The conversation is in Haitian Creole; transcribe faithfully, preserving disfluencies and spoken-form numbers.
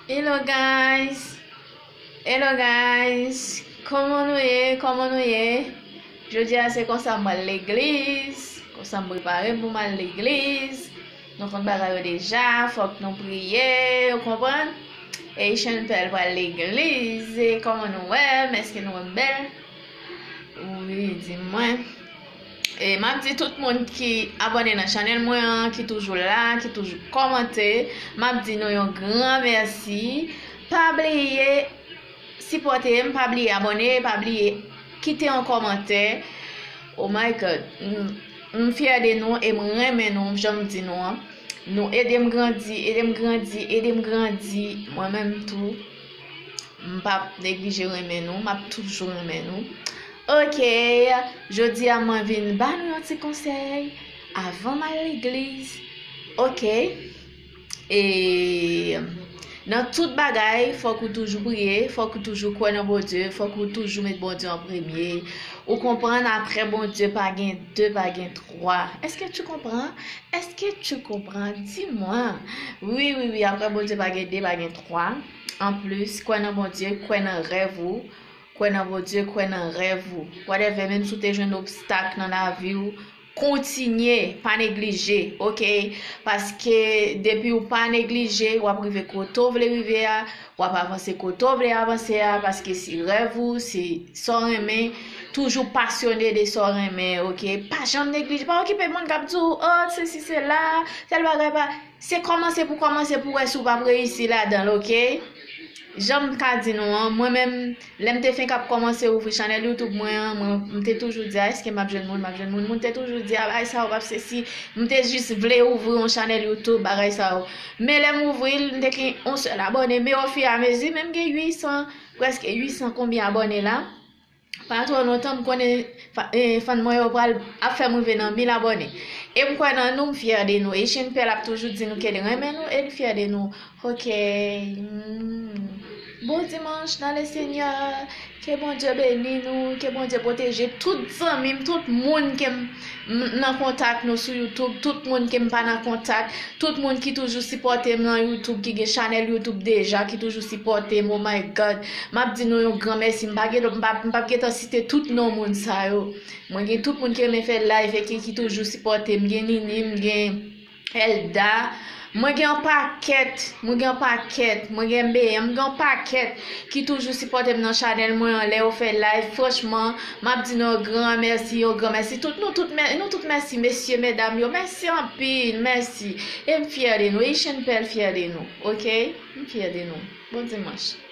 Hello guys! Hello guys! Kòman nou ye? Kòman nou ye? Jodi a se konsa m al legliz, konsa m prepare m pou m al legliz. Nou konn bagay yo deja, fòk nou priye, ou konprann? E Chanpèl pral legliz, e kòman nou wè m? Èske nou wè m bèl? Wi, di mwen. E m ap di tout moun ki abòne nan chanèl mwen an, ki toujou la, ki toujou kòmante, m ap di nou yon gran mèsi. Pa bliye sipòte m, pa bliye abòne, pa bliye kite yon kòmantè. Oh my God, m, m fyè de nou e m renmen nou, jan m di nou an. Nou ede m grandi, ede m grandi, ede m grandi. Mwen menm tou, m p ap neglije renmen nou, m ap toujou renmen nou. Ok, jodi a mwen vin ba nou yon ti konsèy avan m al legliz. Ok, e nan tout bagay, fòk ou toujou priye, fòk ou toujou kwè nan Bondye, fòk ou toujou met Bondye an premye. Ou konprann, apre Bondye pa gen de, pa gen twa. Èske tu konprann? Èske tu konprann? Di mwen. Wi, wi, wi, apre Bondye pa gen de, pa gen twa. Anplis, kwè nan Bondye, kwè nan rèv ou. Kwè nan Bondye, kwè nan rèv ou. Whatever, menm si w te jwenn obstak nan lavi w, kontinye, pa neglije, ok? Paske depi w pa neglije, w ap rive kote w vle rive a, w ap avanse kote w vle avanse a, paske se rèv ou, se sa w renmen, toujou pasyone de sa w renmen, ok? Pa janm neglije, pa okipe moun k ap di w, oh, sesi, sela, tèl bagay pa. Se kòmanse pou kòmanse pou wè si w p ap reyisi ladan l, ok? Jan m ka di nou an, mwen menm, lè m te fenk ap kòmanse ouvri chanèl YouTube mwen an, mwen, m te toujou di, a, èske m ap jwenn moun, m ap jwenn moun? Moun te toujou di, a, bagay sa yo p ap sesi. M te jis vle ouvri yon chanèl YouTube, bagay sa yo. Men lè m ouvri l, m te gen yon sèl abòne. Men ofiramezi, men m gen uit san, prèske uit san konbyen abòne la. Pa twò lontan, m konnen fa-, eh, fan mwen yo pral ap fè m rive nan mil abòne. E m kwè nan nou, m fyè de nou. E Chanpèl ap toujou di nou ke l renmen nou e l fyè de nou. Ok. Hmm. Bon dimanche dans le Seigneur. Ke Bondye beni nou, ke Bondye pwoteje tout zanmi m, tout moun ke m, m nan kontak nou sou YouTube, tout moun ke m pa nan kontak, tout moun ki toujou sipòte m nan YouTube, ki gen chanèl YouTube deja, ki toujou sipòte m, oh my God. M ap di nou yon gran mèsi. M pa gen, m pa, m p ap gentan site tout non moun sa yo. Mwen gen tout moun ki renmen fè live e ki, ki toujou sipòte m. Gen Nini, m gen Elda. Mwen gen yon pakèt, mwen gen yon pakèt, mwen gen M B M, mwen gen yon pakèt ki toujou sipòte m nan chanèl mwen an lè yo fè live. Franchman, m ap di nou yon gran mèsi, yon gran mèsi. Tout, nou tout, mè-, nou tout mèsi, mesye, medam yo. Mèsi anpil, mèsi. E m fyè de nou, e Chanpèl fyè de nou, ok? M fyè de nou. Bon dimanche.